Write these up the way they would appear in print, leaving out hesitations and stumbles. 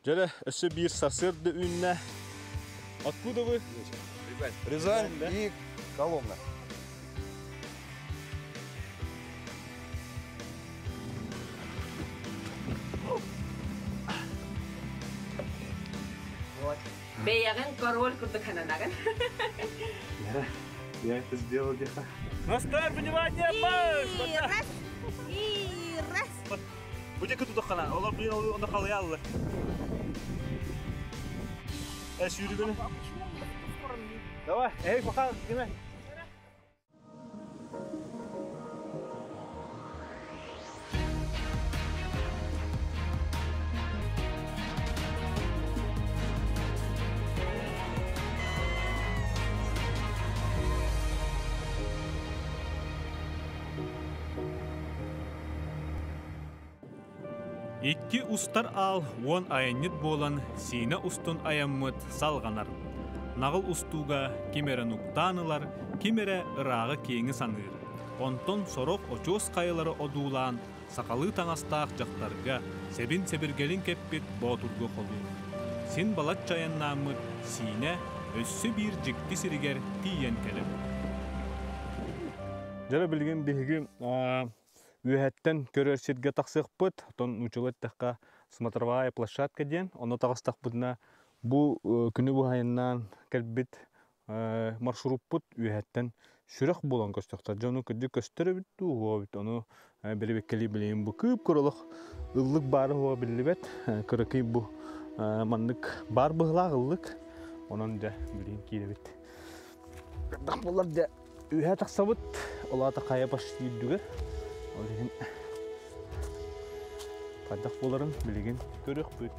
Дьэ, өссө биир сарсыарда үүннэ. Откуда вы? Рязань и Коломна. Бэйэҕин король курдук сананаҕын. Я, я это сделал где-то. На старт, внимание, марш! И раз, и раз. Бу дьэ тутаххана, олор блин, онно халыйаллар. Э, сүүрүгүнү. Давай, эй, пока, киме. Икки устар аал уон айанньыт буолан Сиинэ устун айаммыт салҕанар. Наҕыл устууга ким эрэ нуктаан ылар, ким эрэ ырааҕы киэҥи саныыр. Онтон сорох очуос хайалары одуулаан, сахалыы таҥастаах дьахтарга сэбин-сэбиргэлин кэппит боотурга холуур. Син балачча айаннааммыт Сиинэ өссө биир дьикти сиригэр тиийэн кэлэбит. Дьэ билигин биһиги үөһэттэн көрөр сиргэ тахсыахпыт. Оттон нууччалыы эттэххэ смотровая площадка диэн. Онно таҕыстахпытына бу күнү быһайыннаан кэлбит маршруппут үөһэттэн сүрэх буолан көстөхтөр. Дьону кырдьык көстөр эбит дуу, уһуо эбит. Ону бэрэбиэккэлии билигин бу кыып-кыралах ыллык баара уһуо биллибэт. Кыракый бу маннык баар быһылаах ыллык. Онон дьэ билигин киирэбит. Булар дьэ Үөһэ тахсабыт, ол аата хайа почти үрдүгэр. Ол иһин хайдах буоларын билигин көрүөхпүт.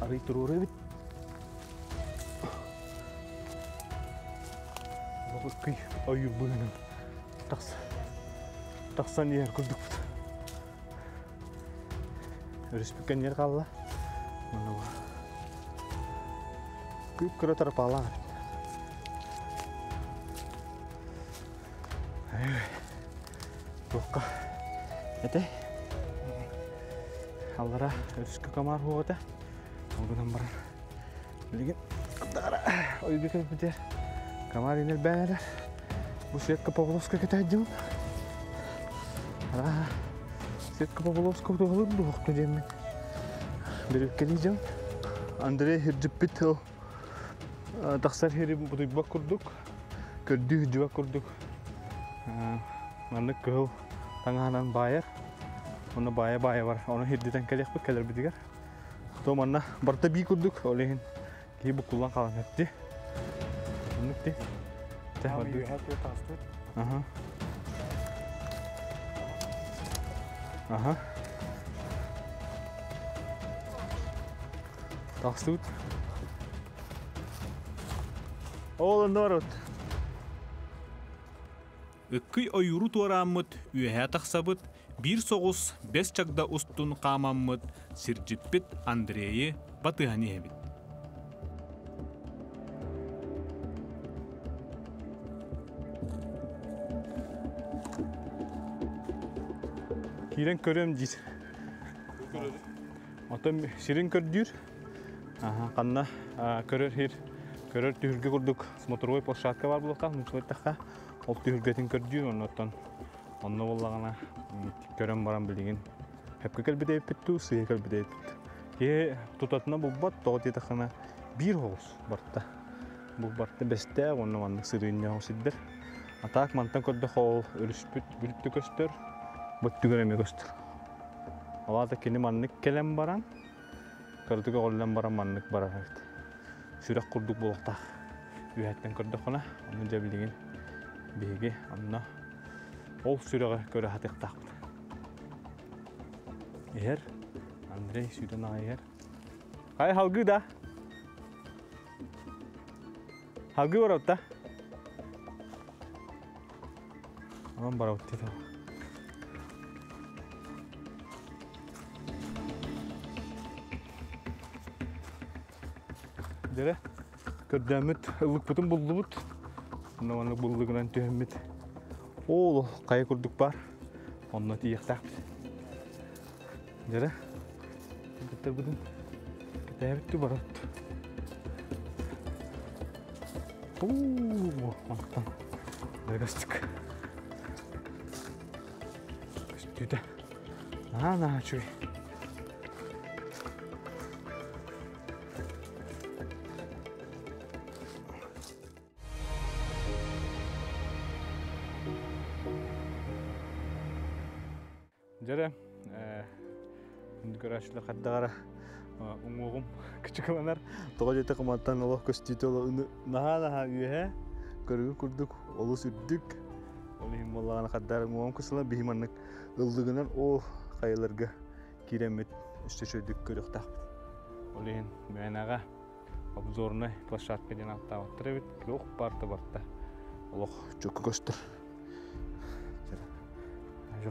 Арый туруору эбит. Лоҕуккый ойуур быһынан тахсан иһэр курдукпут. Өрүспүккэ ньир хаалла. Манна Кып-кыра тарапаалаах эбит. Туохха этэй? Аллара өрүскэ комар хуоҕата. Ол гынан баран билигин ардара ойуга кэлбитигэр комар инэлбээн эрэр. Бу Светка Павловская кэтэһдим. Ара Светка Павловская туһалыр дуохту диэммин. Бүрүккэлии дьон. Андрей Хирдьиппит тыл тахсар хири бутуйбат курдук, көрдүү хирдьибэт курдук маннык кыһыл таҥаһынан баайар. Онно баайа-баайа бар. Ону хирдитэн кэлиэхпит кэлэрбитигэр. То манна барыта бии курдук, ол иһин киһи буккуллан хаалан этти. Оннук ти. Аха. Аха. Тахсыбыт. Ол народ. Ыккый ойууру туорааммыт, үөһээ тахсабыт, биир соҕус бэс чагда устун хаамаммыт, сирдьиппит Андрейы батыһан иһэбит. Киирэн көрөм диир. Оттон сирин көрдүүр. Ханна көрөр сир, көрөр түһүлгэ курдук смотровой площадка бар буолуохтаах, нууччалыы Ол түһүлгэтин көрдүүр, оннуттан онно буоллаҕына көрөн баран билигин хөпкө кэлбит эбиппит дуу, сыыһа кэлбит эбиппит. Киһи тутатына булбат, тоҕо диэтэххинэ биир оҕус барта. Бу барта бэстээх уонна маннык сырыынньаах сирдэр. А так мантан көрдөххө ол өрүспүт бүлтү көстөр, бөттүгэр эмиэ көстөр. Ол аата кини маннык кэлэн баран, кыратык өҕүллэн баран маннык барар эбит. Сүрэх курдук буолуохтаах. Үөһэттэн көрдөххүнэ, ону дьэ билигин биһиги онно ол сүрэҕи көрө сатыахтаахпыт. Иһэр, Андрей сүүрэн аҕай иһэр. Хай халгыы да. Халгыы барабыт да. Онон барабыт дии. Дьэрэ, көрдөөммүт ыллыкпытын буллубут. Онно маннык буллугунан түһэммит. Ол хайа курдук бар. Онно тиийиэхтээхпит. Дьэрэ, кыттарбытын кэтээбит барат. Уу, мантан дагастык. Көстүүтэ. Наһаа-наһаа үчүгэй. Дьэрэ, көрөөччүлэр хайдаҕара уҥуоҕум кычыкыланар. Тоҕо диэтэх мантан олох көстүүтэ наһаа-наһаа үөһэ көрүгү курдук олус үрдүк. Ол иһин буоллаҕына хардаар уҥуоҕум кысылан биһи маннык ыллыгынан ол хайаларга киирэммит өссө үчүгэйдик көрүөхтаахпыт. Ол иһин мээнэҕэ обзорнай площадка диэн ааттаабаттар эбит. Туох барта барта олох чөккө көстөр.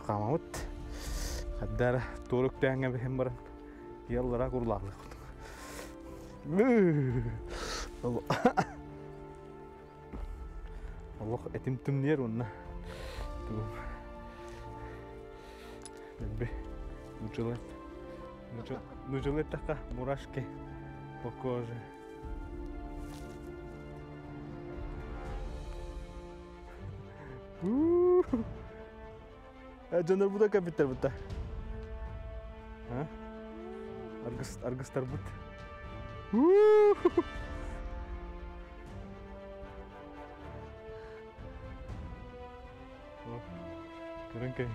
Хаамабыт. Хаддара туора үктээҥҥэ биһин баран яллара курлаалык. Олох этим тымныйар уонна тугум Дэлби нучулай нучулай эттэххэ мурашки по коже. Дьоннор бу да кэлбиттэр бутта. Аргыс аргыстарбыт. Көрөн кэй.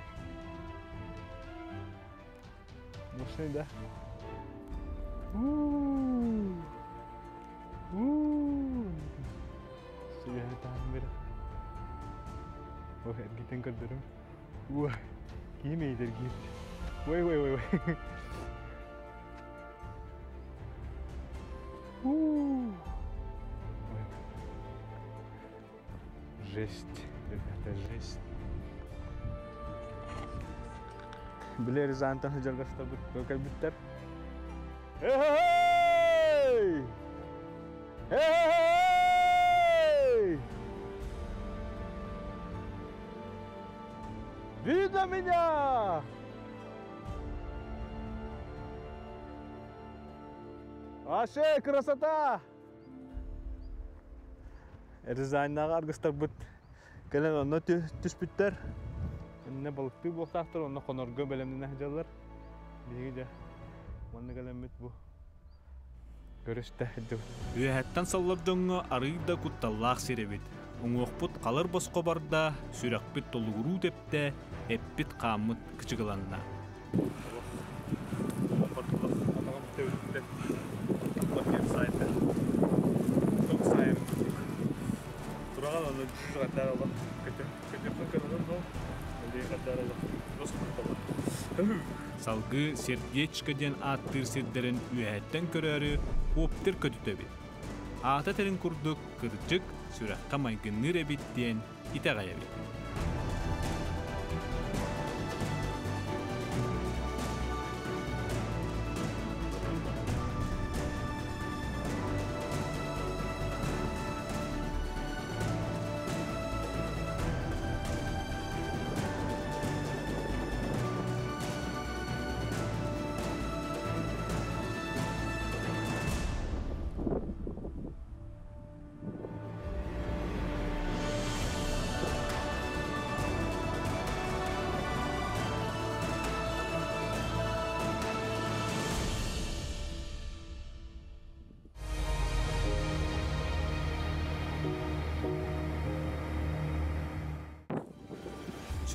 Мощный, да? Сүгэһэ таһан бэрэ. Ох, эргитэн көрдөрүм. Уа, киһи мэйдэр киирди. Ой, ой, ой, ой. Жесть, ребята, жесть. Били Рязантан сыдьаргастарбыт кэлбиттэр. Эй! Эй! Видно меня? Аше, красота! Рязаньнаҕа аргыстарбыт кэлэн онно түспүттэр. Иннэ балыктыы буолтаахтар, онно хонорго бэлэмнэнэ сылдьаллар. Биһиги дьэ манна кэлэммит бу көрүстэ сылдьабыт. Үөһэттэн саллар дьоҥҥо арыый да кутталлаах сир эбит. Уҥуохпут халыр босхо барда, сүрэхпит толугуруу тэптэ, эппит-хааммыт кычыгыланна. Салгыы Сердечко диэн ааттыыр сирдэрин үөһэттэн көрөөрү коптер көтүтэбит. Аата этэрин курдук, кырдьык, сүрэххэ майгынныыр эбит диэн итэҕэйэбит.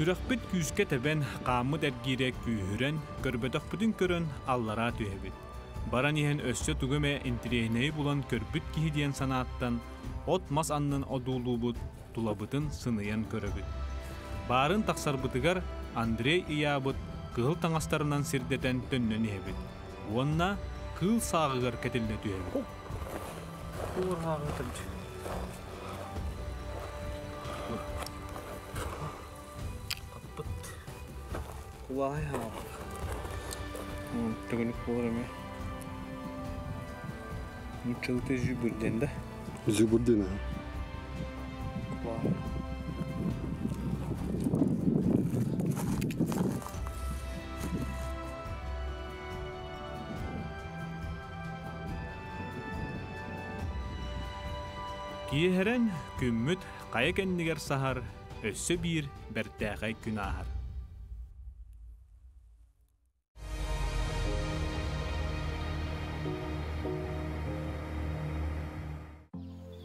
Сүрэхпит күүскэ тэбэн, хааммыт эргиирэ күүһүрэн, көрбөтөхпүтүн көрөн аллараа түһэбит. Баран иһэн өссө тугу эмэ интириэһинэйи булан көрбүт киһи диэн санааттан от-мас аннын одуулуубут, тулабытын сыныйан көрөбүт. Баарын тахсарбытыгар Андрей ыйаабыт кыһыл таҥастарынан сирдэтэн төннөн иһэбит уонна кыыл сааҕыгар кэтиллэ түһэбит. Төгүрүк буолар эмиэ. Нууччалыыта зюбур диэн да? Зюбур диэн аһа. Киэһэрэн күммүт хайа кэннигэр саһар, өссө биир бэртээхэй күн ааһар.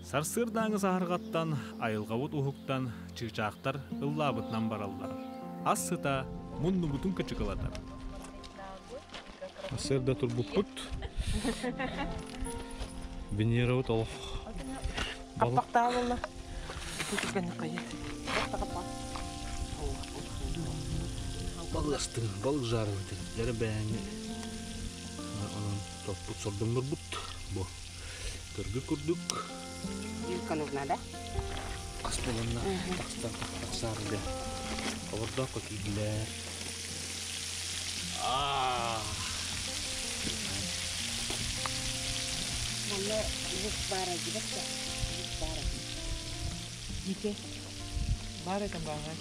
Сарсыардааҥы саһарҕаттан айылҕабыт уһуктан чыычаахтар ыллаабытынан бараллар. Ас сыта муннубутун кычыкылатар. Сарсыарда турбуппут. Венерабыт олох балык. Аппахтаалылла. Балыастын, балык жарынытын, дәрі бәңі онон топпут сордоҥнорбут бу көргө курдук Вилка нужна, да? Хас буоланна тахсан тахсаарга олордооххо киирдилэр. Аа. Манна лук баара дибэт лук баара. Дите. Бар этен баара.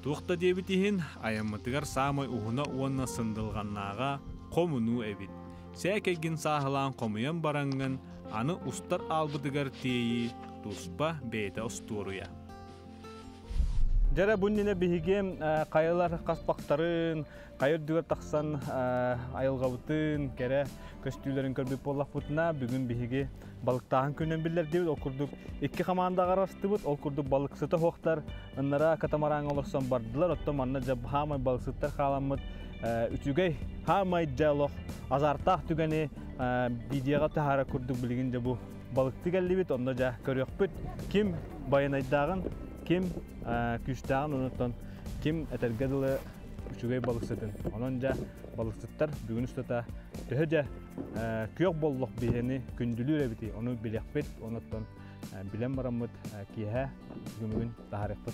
Туох да диэбит иһин, айаммытыгар саамай уһуна уонна сындылҕаннааҕа хомунуу эбит. Сээкэйгин сааһылаан хомуйан бараҥҥын, аны устар аалбытыгар тиэйии туспа бэйэтэ остуоруйа. Дьэрэ бу иннинэ биһиги хайалар хаспахтарын, хайа үрдүгэр тахсан айылҕабытын, кэрэ көстүүлэрин көрбүт буоллахпытына, бүгүн биһиги балыктааһын күнүн биллэрдибит. Ол курдук икки хамаандаҕа арастыбыт. Ол курдук балыксыта суохтар ыннара катамараҥҥа олорсон бардылар. Оттон манна дьэ хаамай балыксыттар хааламмыт үчүгэй хаамай дьэ олох азартаах түгэни видеоҕа таһаара курдук билигин дьэ бу балыкты кэллибит. Онно дьэ көрүөхпүт ким байанайдааҕын, ким күүстээҕин, онуттан ким этэргэ дылы үчүгэй балыксытын. Онон дьэ балыксыттар бүгүн устата төһө дьэ күөх боллох биһиэни күндүлүүр эбитий, ону билиэхпит, онуттан билэн бараммыт киэһэ бүгүн таһаарыахпыт.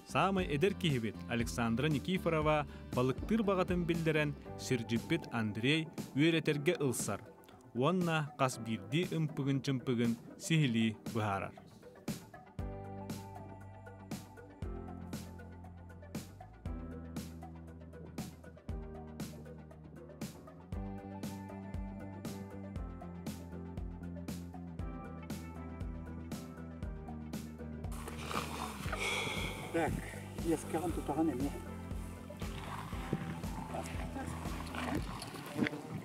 Саамай эдэр киһибит Александра Никифорова балыктыыр баҕатын биллэрэн, сирдьиппит Андрей үөрэтэргэ ылсар уонна хас биирдии ымпыгын-чымпыгын сиһилии быһаарар. Так, иэскэҕин тутаҕын эмиэ.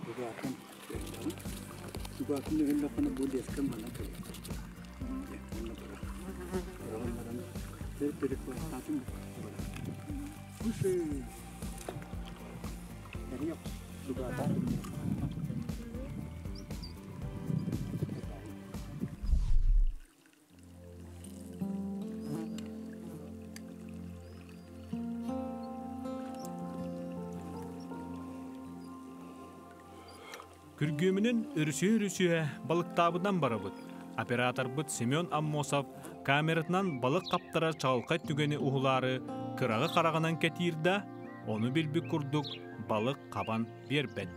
Угаатын өллөҕүн. Угаатын өллөххүнэ бу лескэн манан кэлиэххэ. Онно бара. Быраҕан баран перекладтаатым бара. Выше. Эрийэх. Угаата. Күргүөмүнэн өрүсүһэ-өрүсүһэ балыктаабытынан барабыт. Операторбыт Семен Аммосов камератынан балык хаптарар чаҕылхай түгэни уһулаары кыраҕы хараҕынан кэтиир да, ону билбит курдук балык хабан биэрбэт.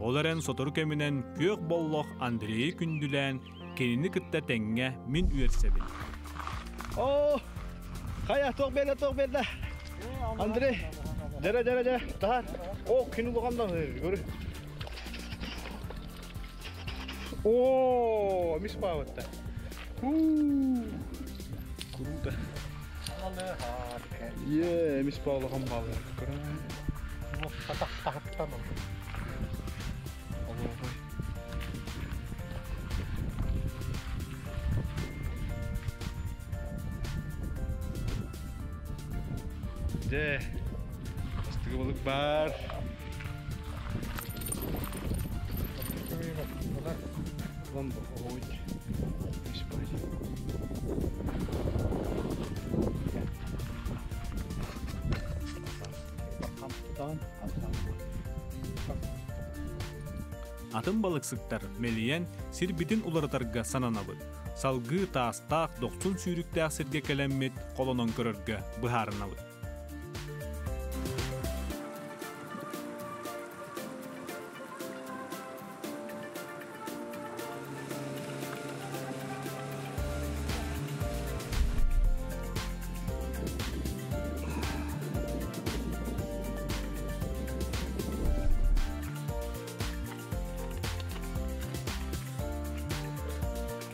Ол эрэн сотору кэминэн күөх боллох Андрейы күндүлээн кинини кытта тэҥҥэ мин үөрсэбин. О, хайа, туох биэрдэ, туох биэрдэ? Андрей, дьэрэ, дьэрэ, дьэ, таһаар. О, күн улахан көрү. О, мис баабытта. Круто. Е, мис баалахан баалы. Тахтан Дьэ, астыгы балык бар. Атын балыксыттар мэлийэн сирбитин уларытарга сананабыт. Салгыы таастаах дохсун сүүрүктээх сиргэ кэлэммит холонон көрөргө быһаарынабыт.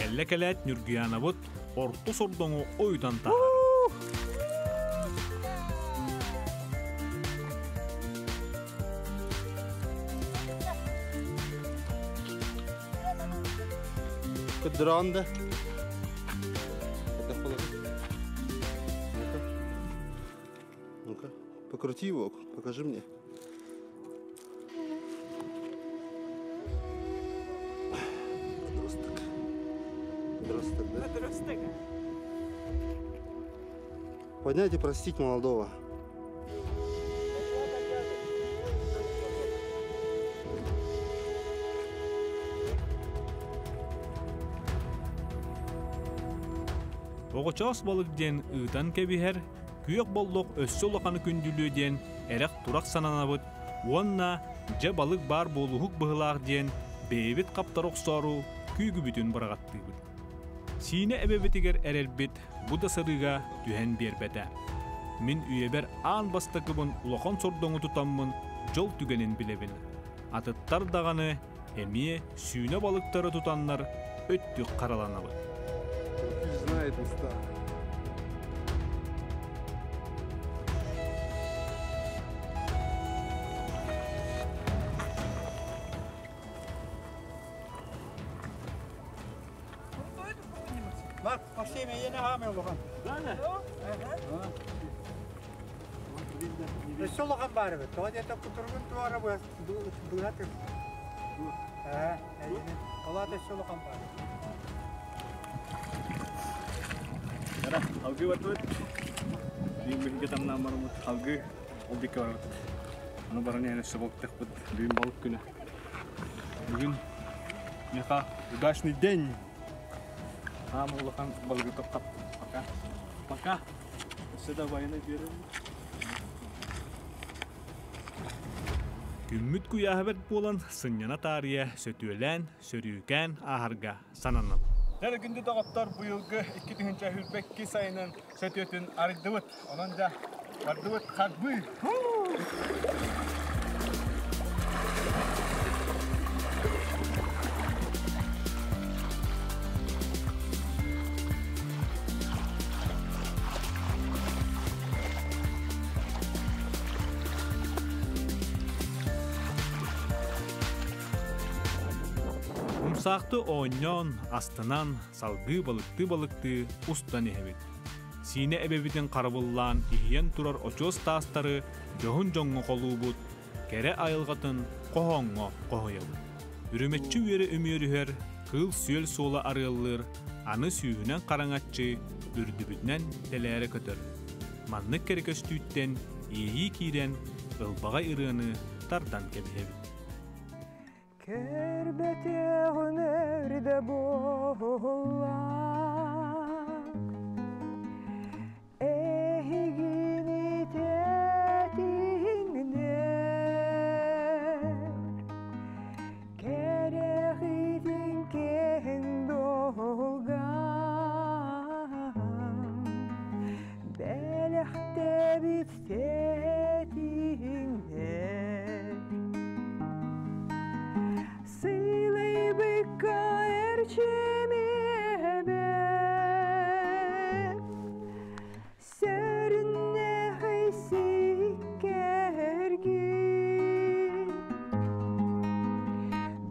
Кэллэ кэлээт Ньургуйаанабыт орто сордоҥу ойутан таһаарар. Кыдыраан да. Ну-ка. Ну-ка. Покрути его, покажи мне. Подросток. Подросток, да? Подросток. Поднять и простить молодого. Оҕочоос балык диэн ыытан кэбиһэр, күөх боллох өссө улаханы күндүлүө диэн эрэх-турах сананабыт уонна дьэ балык баар буолуһук быһылаах диэн бэйэбит хаптар охсоору күүгүбүтүн быраҕаттыыбыт. Сиинэ эбэбитигэр эрэлбит бу да сырыыга түһэн биэрбэтэ. Мин үйэбэр аан бастакыбын улахан сордоҥу тутаммын дьол түгэнин билэбин. Атыттар даҕаны эмиэ сүүнэ балыктары тутаннар өттүк хараланабыт. Знает места. Bak, Максим, я не гамил лохан. Өссө улахан баар эбит. Тоҕо диэтэ кутуругун туора быһа түр. Ээ, Олаат өссө улахан баар. Yara, алгы бардыбыт. Бүгүн биһиги тамнаан бараммыт алгы ол диэки барабыт. Аны баран иһэн өссө балыктыахпыт. Бүгүн балык күнэ. Бүгүн миэхэ удачный день. Аам улахан балыгы топтаптым. Пока. Пока. Өссө да байына биэрэбин. Күммүт куйааһа бэрт буолан сынньана таарыйа сөтүөлээн, сөрүүкээн ааһарга сананныбыт. Дьэ күндү доҕоттор, быйылгы 2022 сайынын сөтүөтүн арыйдыбыт. Онон дьэ бардыбыт харбыы. Умсаахты оонньоон, астынан, салгыы балыктыы-балыктыы устан иһэбит. Сиинэ эбэбитин харабыллаан иһийэн турар очуос таастары дьоһун дьоҥҥо холуубут, кэрэ айылҕатын хоһооҥҥо хоһуйабыт. Үрүмэччи үөрэ үмүөрүһэр, кыыл-сүөл суола арыаллыыр, аны сүүһүнэн хараҥаччы үрдүбүтүнэн тэлээрэ көтөр. Маннык кэрэ көстүүттэн иэйии киирэн, ылбаҕай ырыаны тардан кэбиһэбит. Көрбөтөҕүм өрдө буолла Эһигини тэтиҥнэр Кэрэхитин кэһин долган Бэлэхтэбит тэтиҥнэр Сылайбыкка эрчимиэбэ Сөрүннэхэй сиккэргин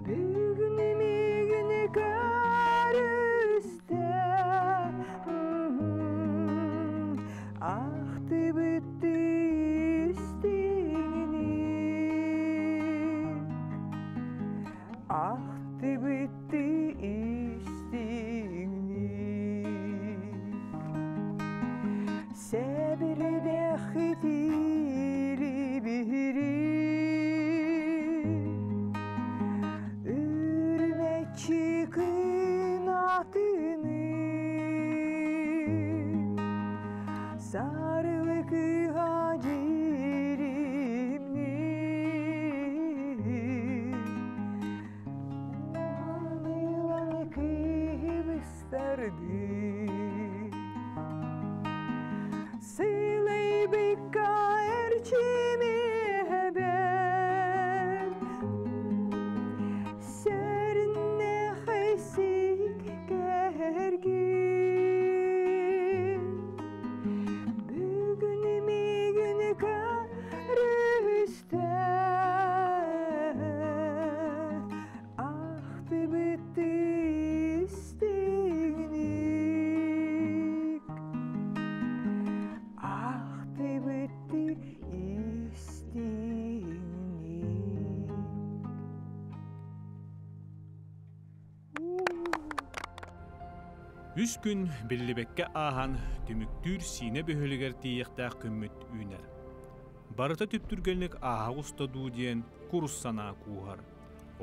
Бүгүн миигин көрүстэ Ахтыбыттыы Сэбирдэхитири биһири Үрмэччи күн атыны Сарылыкыга дьиримни Уһанылан кыбыстарды Сылайбыкка эрчимиэбэ Сэриннэхэсик кэргин Бүгүн мигин көрүстэ Ахтыбытты истиҥник Ахтыбытты истиҥник Үс күн биллибэккэ ааһан, түмүктүүр Сиинэ бөһүөлэгэр тиийиэхтээх күммүт үүнэр. Барыта түптүргэнник ааһа оҕуста дуу диэн курус санаа кууһар.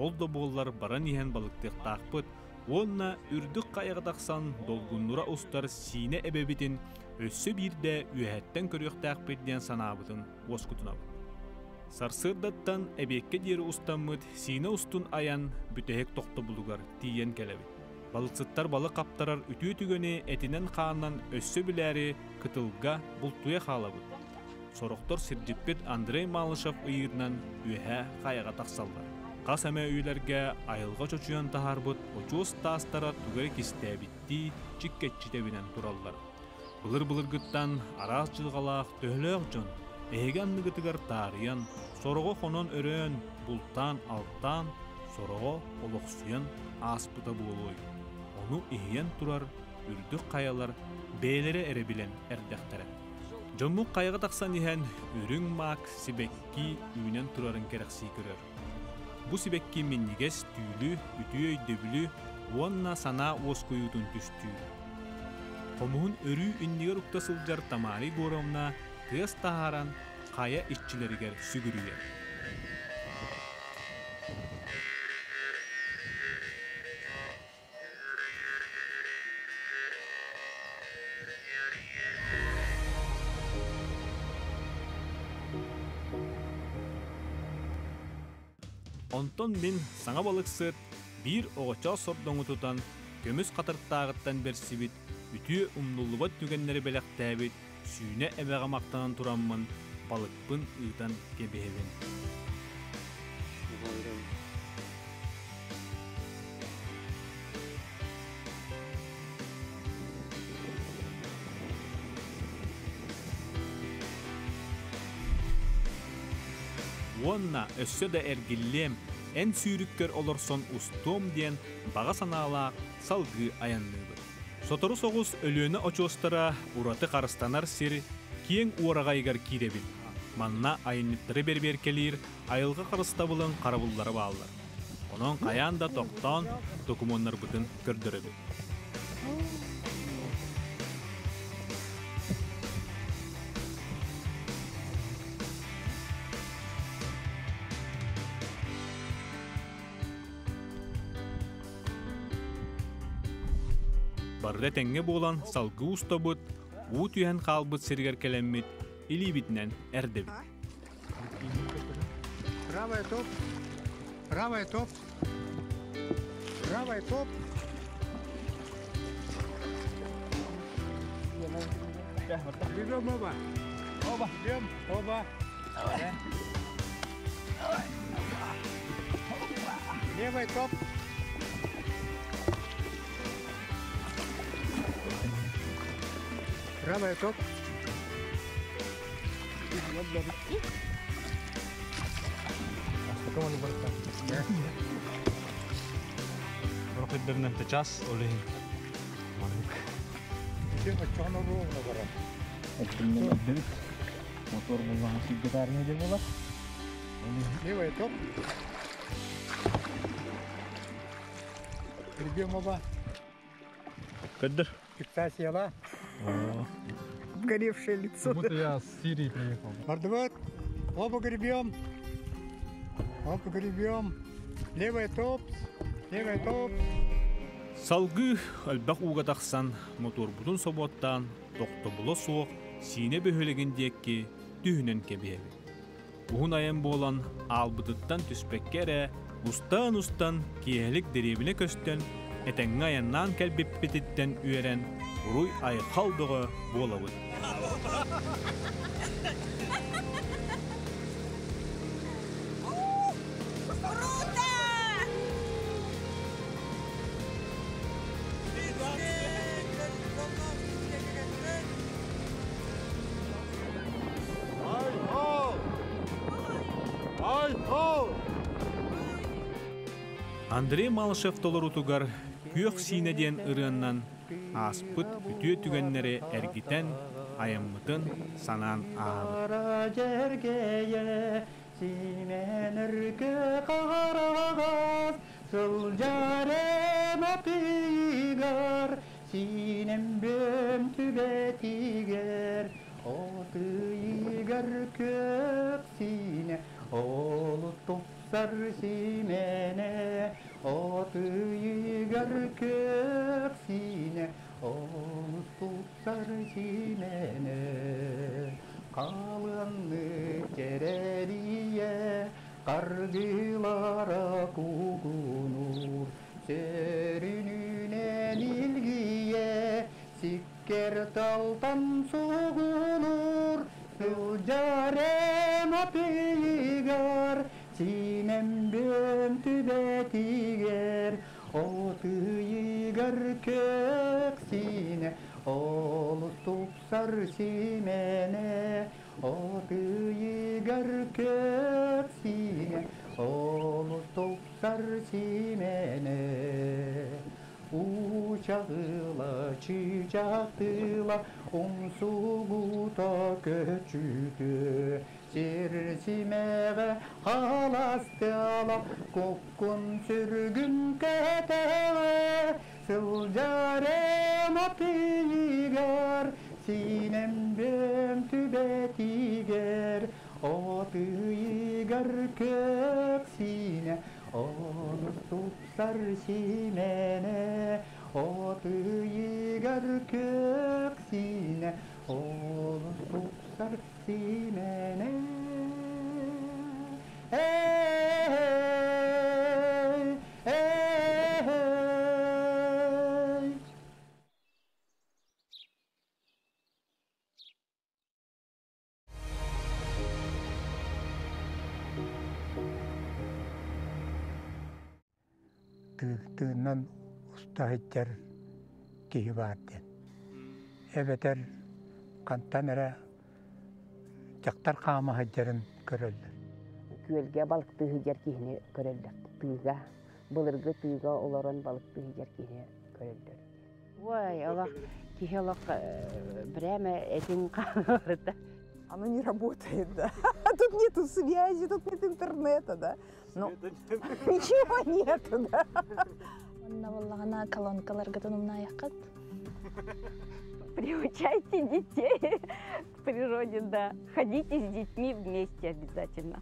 Ол да буоллар баран иһэн балыктыахтаахпыт уонна үрдүк хайаҕа тахсан долгуннура устар Сиинэ эбэбитин өссө биирдэ үөһэттэн көрүөхтээхпит диэн санаабытын уоскутунабыт. Сарсыардаттан эбиэккэ диэри устаммыт Сиинэ устун айан бүтэһик тохтобулугар тиийэн кэлэбит. Балыксыттар балык хаптарар үтүө түгэни этинэн-хаанынан өссө билээри кытылга бултуйа хаалабыт. Сорохтор сирдьиппит Андрей Малышев ыйыырынан үөһээ хайаҕа тахсаллар. Хас эмэ үйэлэргэ айылҕа чочуйан таһаарбыт очуос таастара тугу эрэ кистээбиттии чиккэччи тэбинэн тураллар. Былыр-былыргыттан араас дьылҕалаах төһөлөөх дьон эһиги анныгытыгар таарыйан, сороҕо хонон-өрөөн, бултаан-алтаан, сороҕо олохсуйан ааспыта буолуой? Ону иһийэн турар үрдүк хайалар бэйэлэрэ эрэ билэн эрдэхтэрэ. Дьоммут хайаҕа тахсан иһэн үрүҥ маак сибэкки үүнэн турарын кэрэхсии көрөр. Бу сибэкки минньигэс түүлү, үтүө өйдөбүлү уонна санаа уоскуйуутун түстүүр. Хомуһун өрүү иннигэр укта сылдьар Тамара Егоровна тыас таһааран хайа иччилэригэр сүгүрүйэр. Онтон мин саҥа балыксыт биир оҕочоос сордоҥу тутан көмүс хатырыктааҕыттан бэрсибит үтүө умнуллубат түгэннэри бэлэхтээбит сүүнэ эбэҕэ махтанан тураммын балыкпын ыытан кэбиһэбин. Уонна өссө да эргиллиэм, эн сүүрүккэр олорсон устуом диэн баҕа санаалаах салгыы айанныыбыт. Сотору соҕус Өлүөнэ очуостара ураты харыстанар сир киэҥ уораҕайыгар киирэбит. Манна айанньыттары бэрэбиэркэлиир айылҕа харыстабылын харабыллара бааллар. Онон хайаан да тохтоон докумуоннарбытын көрдөрөбүт. Барыта тэҥҥэ буолан салгыы устабыт, уу түһэн хаалбыт сиригэр кэлэммит илиибитинэн эрдэбит. Правая топ, правая топ, правая топ. Берем оба. Оба. Берем оба. Левый топ. Правая топ. Рокетдеринен час ол иһин маннык. Мотор буллаҕа сиргэ диэн буолар. Левая топ. Придем оба. Көддөр. Фиксацияла. Обгоревшее лицо. Как будто я с Сирии приехал. Бардыбыт, оба гребем. Оба гребем. Левая топ, левая топ. Салгыы элбэх ууга тахсан, мотуорбутун собуоттаан, тохтобула суох Сиинэ бөһүөлэгин диэки түһүнэн кэбиһэбит. Уһун айан буолан, аалбытыттан түспэккэ эрэ, устан-устан киэһэлик дэриэбинэ көстөн, этэҥҥэ айаннаан кэлбиппититтэн үөрэн, уруй-айхал бөҕө буолабыт. Андрей Малышев толоруутугар Күөх Сиинэ диэн ырыаннан ааспыт үтүө түгэннэри эргитэн, айаммытын санаан ааһабыт. Сылдьарым атыыгар, сиинэм бүөм түбэтигэр, Отыйыгар күөх сиинэ, олус тупсар симэнэ, Отыйыгар күөх сиинэ, олус тупсар симэнэ. Халыаннык кэрэлийэ, Харгылара куугунуур, сөрүнүнэн илгийэ, сиккэр талтан сугунуур, сылдьар эм атыйыгар, сиинэм бүөм түбэтигэр, отыйыгар күөх сиинэ, олус тупсар симэнэ, Отыйыгар күөх сиинэ, олус тупсар симэнэ. Уучаҕыла, чыычаах тыла, умсугута көчүтүө. Сир симэҕэ халастыала, куккун сүргүн кэтэҕэ. Сылдьар эм атыйыгар, сиинэм бүөм түбэтигэр, Отыйыгар күөх сиинэ, олус тупсар симэнэ. Отыйыгар күөх сиинэ, олус тупсар симэнэ. Эй, эй. Тыынан уста сылдьар киһи баар диэн. Эбэтэр хантан эрэ дьахтар хаама сылдьарын көрөллөр. Күөлгэ балыктыы сылдьар киһини көрөллөр. Тыыга, былыргы тыыга олорон балыктыы сылдьар киһини көрөллөр. Ой, олох киһи олох прямо этин хааларыта. Оно не работает, да. Тут нету связи, тут нет интернета, да. Ну, ничего нету, да. Онно буоллаҕына колонкаларгытын умнаайаххыт. Приучайте детей к природе, да. Ходите с детьми вместе обязательно.